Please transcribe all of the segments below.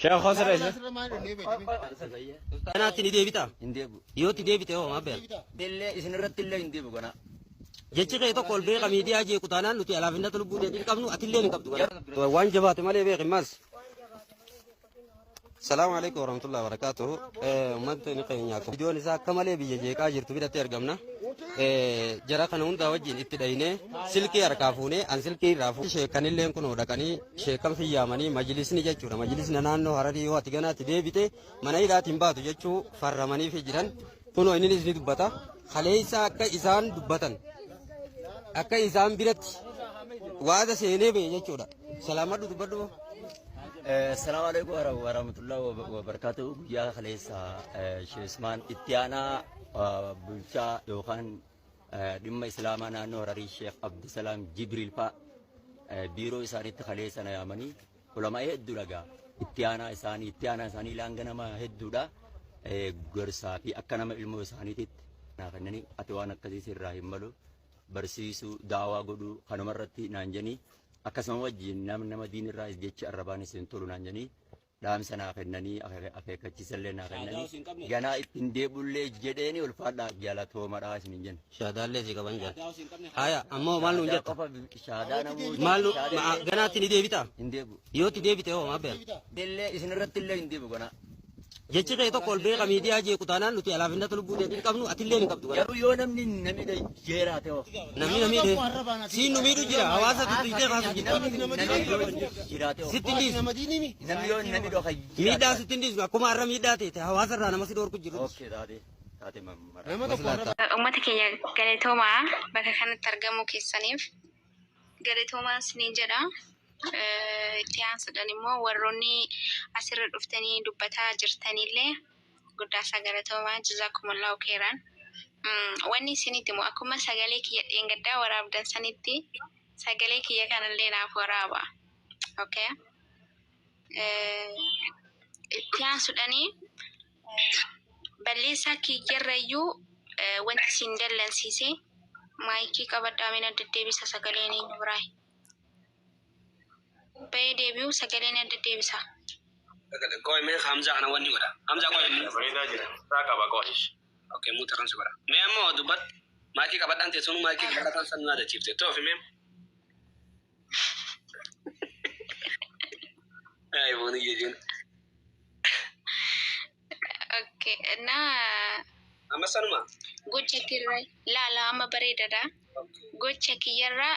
Sheekh Khosree. Kanaatti ni deebita? Hin deebi'u. Yoo itti deebite hoo maal beela? Illee isin irratti illee hin deebi'u ganaa. Jechi kee tokko ol beeka miidiyaa jeequ taanaan nuti alaafinnata lubbuu teetii hin qabnu atillee hin qabdu. Waan jabaate malee beeki maas. Salaamu alaikum warahmatullahi wabarakatuh. Uummatni keenya akka viidiyoon isaa akka malee biyya jeeqaa jirtu biratti argamna. Jara kana hundaa wajjin itti dhaynee silkii harkaa fuunee an silkii irraa fuunee sheekanilleen kunoo dhaqanii sheekan fiyyaamanii majlisni jechuudha. Majlisni naannoo Hararii yoo ati ganaatti deebite mana hidhaatiin baatu jechuu farramanii fi jiran kunoo inninis ni dubbata. Kaleessa akka isaan dubbatan akka isaan biratti waada seenee ba'e jechuudha. Salaamadhu dubbadhu. Salaamu alaikum warahmatullahi wabarakatuh. Guyyaa kaleessa Sheekh Usmaan itti aanaa bulchaa yookaan dhimma Islaamaa naannoo Hararii Sheekh Abdusalaam Jibriil fa'a biiroo isaaniitti kaleessa na yaamanii ulamaa hedduu dhagaa. Itti aanaa isaanii itti aanaa isaanii laanga nama hedduudha. Gorsaa fi akka nama ilmoo isaaniititti naa kennanii ati waan akkasii sirraa hin malu barsiisuu daawaa godhuu kanumarratti naan jedhanii akkasuma wajjin nam nama diin irraa jechi arrabaanis hin tolu naan jedhanii dhaamsa naa kennanii akeekkachiisa illee naa kennanii ganaa ittiin deebullee jedheeni ulfaadhaa galatoomadhaa isin hin jenna. Shaadaallee si qaban jira. Haya ammoo maal nuun jetta? Qofa shaadaa namuu Maal nu ganaatti ni deebita? hin deebi'u. Yoo itti deebite hoo maal beela? Illee isin irratti illee hin deebi'u ganaa. Jechi kee tokko ol beeka miidiyaa jeequ taanaan nuti alaafinnata lubbuu teetii hin qabnu atillee hin qabdu. Garuu yoo namni namni jeeraate hoo. Namni na miidhe siin nu miidhu jira hawaasa tuttuqxee kaasu jira. Namni jiraate hoo. Sitti hin dhiisu. Namni yoo namni dhoka Miidhaa sitti hin dhiisu akkuma har'a miidhaa teete hawaasa irraa nama si dhoorku jiru. Okay taate taate mara. Uummata keenya galatoomaa bakka kanatti argamuu keessaniif galatoomaa isiniin jedha. Itti aansuudhaan immoo warroonni asirra dhuftanii dubbataa jirtanillee guddaasaa galatoomaa jazaakumullahu keeraan. Wanni isinitti immoo akkuma sagalee kiyya dheengaddaa waraabdan sanitti sagalee kiyya kanallee naaf waraaba. Okay. Itti aansuudhaanii balleessaa kiyyarrayyuu wanti isin dallansiise maayikii qabadhaa mee na deddeebisa sagaleen eenyu biraa. Bahee deebi'u sagaleen adda deebisa. Qoy mee Hamzaa kana wanni godha. Hamzaa qoy. Bareedaa jira. Isaa qaba qo'ish. Okay, muuta kan si godha. Mee ammoo dubbat maayikii qabadhaan teessuma maayikii qabadhaan san nu yaadachiifte. Toofi mee. Ay, booni jechuun. Okay, naa Amma sanuma. Gocha kirra laala amma bareedaadha. Gocha kiyyarra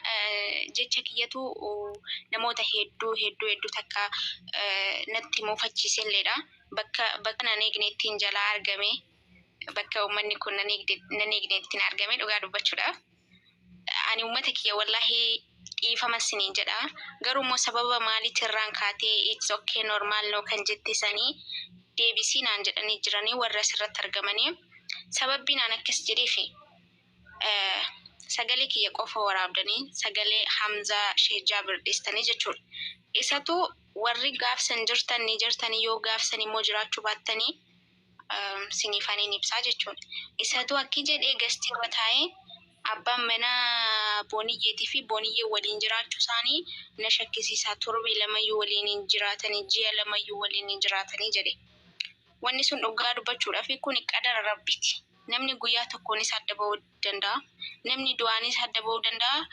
jecha kiyyatu namoota hedduu hedduu hedduu takka natti muufachiiselleedha. Bakka bakka nan eegne ittiin jalaa argame bakka uummanni kun nan eegne ittiin argame dhugaa dubbachuudhaaf. Ani uummata kiyya wallaahi dhiifama isiniin jedha. Garuu immoo sababa maaliitirraan kaatee it's okay normal no kan jette sanii deebisii naan jedhanii jiranii warra asirratti argamanii. Sababbiin aan akkas jedheefi sagalee kiyya qofa waraabdanii sagalee Hamzaa Sheekh Jaabir dhiistanii jechuudha. Isatu warri gaafsan jirtan ni jirtanii yoo gaafsan immoo jiraachuu baattanii siniifaniin ibsaa jechuudha. Isatu akki jedhee gastiirra taa'ee abbaan manaa Booniyyeetii fi Booniyyee waliin jiraachuu isaanii na shakkisiisa. Torbee lamayyuu waliin hin jiraatanii ji'a lamayyuu waliin hin jiraatanii jedhe. Wanni sun dhugaa dubbachuudhaaf kun qadara Rabbiiti. Namni guyyaa tokkoonis adda ba'uu danda'a. Namni du'aanis adda ba'uu danda'a.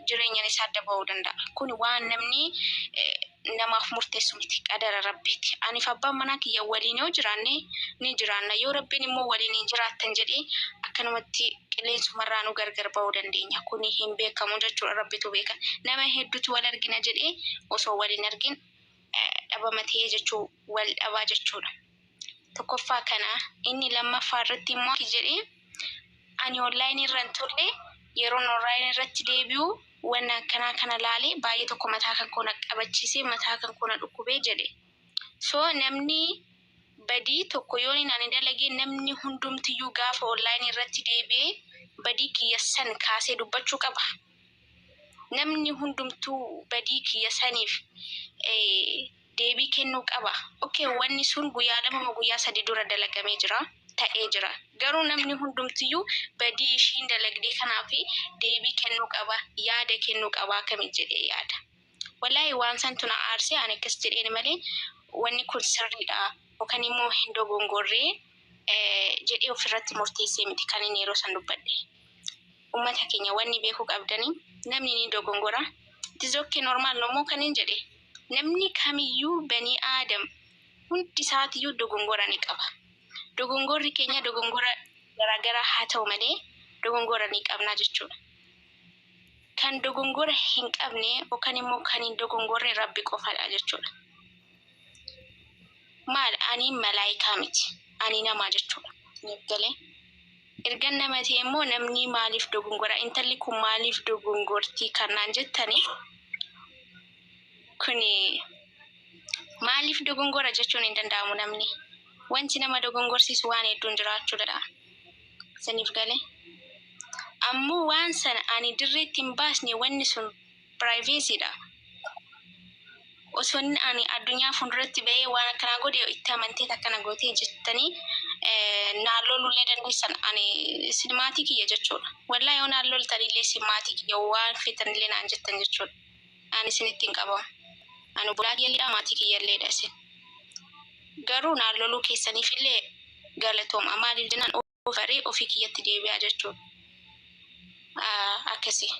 Jireenyaanis adda ba'uu danda'a. Kun waan namni namaaf murteessu miti. Qadara Rabbiiti. Aniif abbaan manaa kiyya waliin yoo jiraanne ni jiraanna. Yoo Rabbiin immoo waliin hin jiraattan jedhee akkanumatti qilleensumarraa nu gargar ba'uu dandeenya. Kuni hin beekamu jechuudha. Rabbitu beeka. Nama hedduutu wal argina jedhee osoo wal hin argin dhabama ta'ee jechuu wal dhabaa jechuudha. Tokkoffaa kana inni lammaffaa irratti immoo jedhee ani online irra hin turre yeroon online irratti deebi'u wanna akkanaa kana laalee baay'ee tokko mataa kan koo na qabachiisee mataa kan koo na dhukkubee jedhe. So namni badii tokko yoon inni ani dalagee namni hundumtiyyuu gaafa online irratti deebi'ee badii kiyya san kaasee dubbachuu qaba. Namni hundumtuu badii kiyya saniif deebii kennuu qaba. Okay, wanni sun guyyaa 2 moo guyyaa 3 dura dalagamee jira, ta'ee jira. Garuu namni hundumtiyyuu badii ishiin dalagdee kanaaf deebii kennuu qaba, yaada kennuu qaba akkami jedhee yaada. Wallaahi waan santu na aarse ani akkas jedheen malee. Wanni kun sirriidha yookaan immoo hin dogongorree jedhee ofirratti murteessee miti kan inni yeroo san dubbadhe. Uummata keenya, wanni beekuu qabdanii, namni ni dogongora. It is okay, normal immoo kan hin jedhe, namni kamiyyuu, banii aadam hundi isaatiyyuu dogongora ni qaba. Dogongorri keenya dogongora garaagaraa haa ta'u malee dogongora ni qabna jechuudha. Kan dogongora hin qabne yookaan immoo kan hin dogongorre Rabbi qofaadha jechuudha. Maal, ani malaayikaa miti. Ani nama jechuudha. Galee. Ergan nama ta'e immoo namni maaliif dogongora? Intalli kun maaliif dogongortii kanaan jettanii, kuni maaliif dogongora jechuun hin danda'amu namni. Wanti nama dogongorsiisu waan hedduun jiraachuu danda'a. Saniif galee. Ammoo waan sana ani dirreetti hin baasne, wanni sun privacy dha. Osoo inni ani addunyaa fuulduratti bahee waan akkanaa godhe, itti amantee akkana gootee jettanii naan lolullee dandeessan, ani isin maatii kiyya jechuudha. Wallaahi, yoo naan loltanillee isin maatii kiyya, waan feetanillee naan jettan jechuudha. Ani isinitti hin qabamu. Ani obbolaa kiyyalleedha, maatii kiyyalleedha isin. Garuu naan loluu keessaniifillee galatooma. Maaliif jennaan, ofaree ofii kiyyatti deebi'aa jechuudha. Akkasii.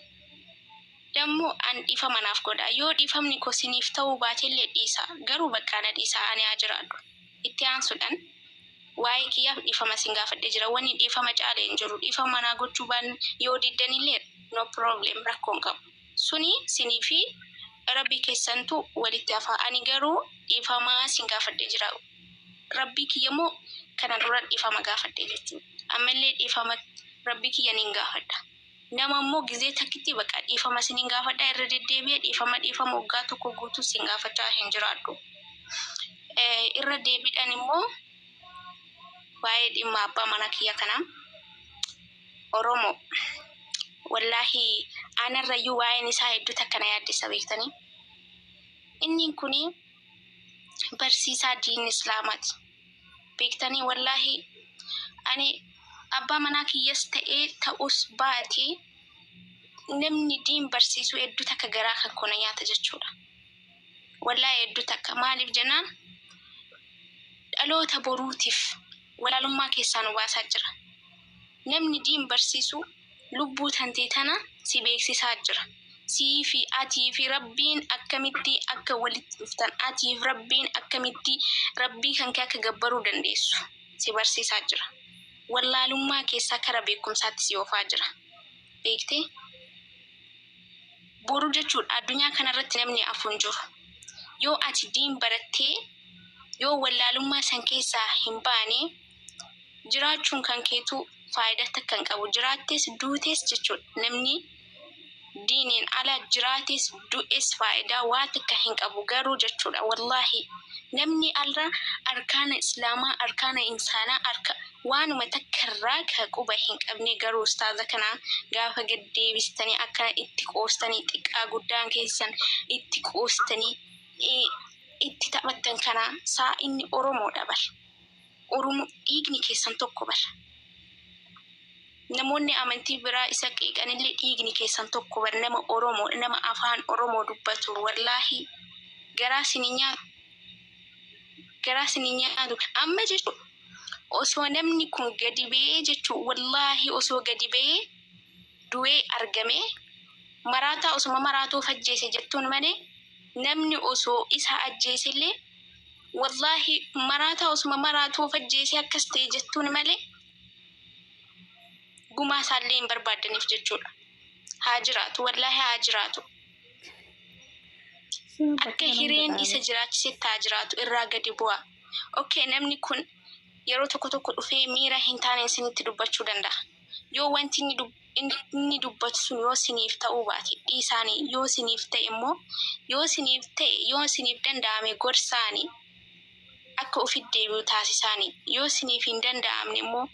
Dammoo an dhiifama naaf godha. Yoo dhiifamni koo siniif ta'uu baatellee dhiisa. Garuu bakka na dhiisa, ani haa jiraadhu. Itti aansuudhaan waa'ee kiyyaaf dhiifama sin gaafadhee jira. Wanni dhiifama caale hin jiru. Dhiifama naa gochuu baan yoo diddanillee no problem, rakkoon qabu. Suni sinii fi Rabbii keessantu walitti hafa. Ani garuu dhiifama sin gaafadhee jira. Rabbii kiyya immoo kana dura dhiifama gaafadhee jechuudha. Ammallee dhiifama Rabbii kiyya nin gaafadha. Nama immoo gizee takkitti bakka dhiifama sinin gaafadha, irra deddeebi'ee dhiifama dhiifama waggaa tokko guutuu sin gaafachaa hin jiraadhu. Irra deebiidhaan immoo waa'ee dhimma abbaa manaa kiyya kanaa, Oromoo, wallaahi anarrayyuu waa'een isaa hedduu takka na yaaddessa, beektanii. Inni kuni barsiisaa diin Islaamaati. Beektanii, wallaahi ani abbaa manaa kiyyas ta'ee ta'us baate, namni diin barsiisuu hedduu takka garaa kan kona nyaata jechuudha. Wallaahi hedduu takka, maaliif jennaan, dhaloota boruutiif walaalummaa keessaa nu baasaa jira. Namni diin barsiisu lubbuu tantee tana si beeksisaa jira. Sii fi atii fi Rabbiin akkamitti akka walitti dhuftan, atii fi Rabbiin akkamitti Rabbii kan kee akka gabbaruu dandeessu si barsiisaa jira. Wallaalummaa keessaa kara beekumsaatti si oofaa jira. Beektee? Boru jechuudha, addunyaa kanarratti namni hafu hin jiru. Yoo ati diin barattee yoo wallaalummaa san keessaa hin baane, jiraachuun kan keetu faayidaa takka hin qabu. Jiraattees duutees jechuudha. Namni diiniin ala jiraates du'es faayidaa waa takka hin qabu garuu jechuudha. Wallaahi, namni alra arkaana Islaamaa, arkaana insaanaa, arka waanuma takka irraa ka quba hin qabne, garuu ustaaza kana gaafa gad deebistanii akka itti qoostanii, xiqqaa guddaan keessan itti qoostanii itti taphattan kana, saa inni Oromoodha bar. Oromoo, dhiigni keessan tokko bar. Namoonni amantii biraa isa qeeqanillee dhiigni keessan tokko bar. Nama Oromoo, nama afaan Oromoo dubbatu, wallaahi garaa isin nyaatu, garaa isin nyaatu. Amma jechuun osoo namni kun gadi ba'ee jechuun, wallaahi osoo gadi ba'ee du'ee argame, maraataa osuma maraatuuf ajjeese jettuun malee, namni osoo isa ajjeesellee, wallaahi maraataa osuma maraatuuf ajjeese akkas ta'e jettuun malee, gumaa isaallee hin barbaadaniif jechuudha. Haa jiraatu, wallaahi haa jiraatu. Akka hireen isa jiraachisetti haa jiraatu, irraa gadi bu'a. Okay, namni kun yeroo tokko tokko dhufee miira hin taane isinitti dubbachuu danda'a. Yoo wanti inni dubbatu sun yoo isiniif ta'uu baate dhiisaanii, yoo isiniif ta'e immoo, yoo isiniif ta'e, yoo isiniif danda'ame gorsaanii akka ofitti deebi'u taasisaanii, yoo isiniif hin danda'amne immoo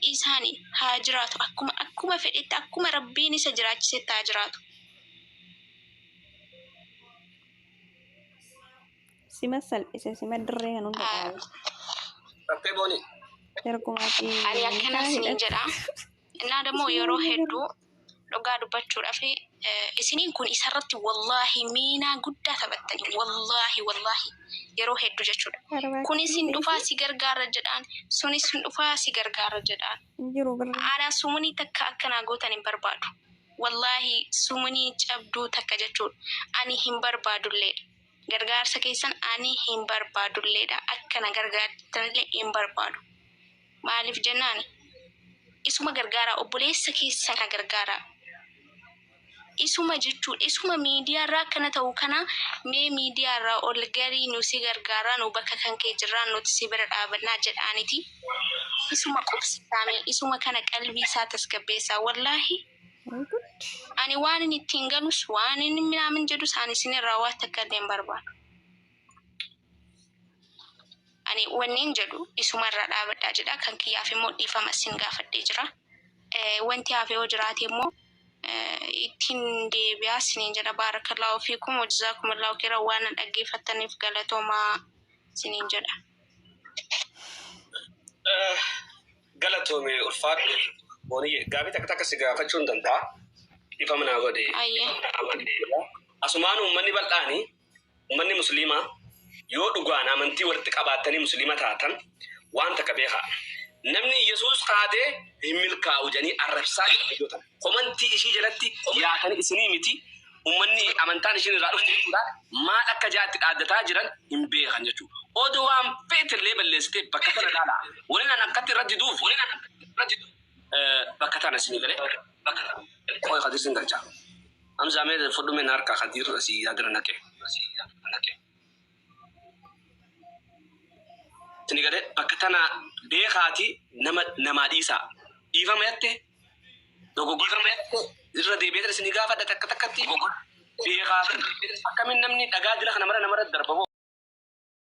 dhiisaanii haa jiraatu. Akkuma fedhetti, akkuma Rabbiin isa jiraachisetti haa jiraatu. Sima salphise, sima dirree kan hunda dhaabe. Rakkee booni. Dargumaatii Ani akkana isiniin jedha. Innaa ደግሞ yeroo hedduu dhugaa dubbachuudhaaf Isiniin kun isarratti wallaahi miinaa guddaa taphattanii, wallaahi wallaahi, yeroo hedduu jechuudha. Kunis hin dhufaa si gargaara jedhaan, sunis hin dhufaa si gargaara jedhaan. Hin jiru birri. Ana sumunii takka akkanaa gootan hin barbaadu. Wallaahi sumunii cabduu takka jechuudha. Ani hin barbaadulleedha. Gargaarsa keessan ani hin barbaadulleedha. Akkana gargaartanillee hin barbaadu. Maaliif jennaan, isuma gargaaraa, obboleessa keessan kana gargaaraa. Isuma jechuudha. Isuma miidiyaarraa akkana ta'u kana mee miidiyaarraa ol garii nu si gargaaraa, nu bakka kan kee jirraa, nuti si bira dhaabannaa jedhaaniti. Isuma qubsisaame, isuma kana qalbii isaa tasgabbeessaa, wallaahi. Ani waan inni ittiin galus, waan inni minaamin jedhus, ani isinirraa waan takka illee hin barbaadu. Ani wanni jedhu isumarraa dhaabadhaa jedha. Kan kiyyaaf immoo dhiifama isin gaafadhee jira. Wanti hafe yoo jiraate immoo ittiin deebi'aa isiniin jedha. Baarakallaahu fiikum wajazaakumullahu khairan, waan na dhaggeeffattaniif galatoomaa isiniin jedha. Galatoome, ulfaadhu. Booniyye, gaafii takka takka si gaafachuu hin danda'a. Dhiifama naa godhe. Ayyee. Asumaan uummanni bal'aani, uummanni musliimaa, yoo dhugaan amantii walitti qabaattanii musliima taatan, waan takka beekaa. Namni Yesuus kaadee hin milkaa'u jedhanii arrabsaa jiran biyyoota. Komantii ishii jalatti yaatanii isinii miti, uummanni amantaan ishiin irraa dhufte jechuudha. Maal akka jaatti dhaaddataa jiran hin beekan jechuudha. Oduu waan feetillee balleessitee bakka tana ilaala. Waliin an akkatti irra diduuf, waliin an akkatti irra diduuf bakka tana isinii galee bakka tana. Qoy, Kadir sin galcha. Hamzaa, mee fudhu, mee na harkaa Kadir si yaadira naqe. Si yaadira naqe. Isinii galee, bakka tana beekaati nama namaa dhiisaa. Dhiifama jette, dogoggora irra deebi'ee isinii gaafadha takka takkatti. Beekaa, akkamiin namni dhagaa dila kana mara namarra darba hoo?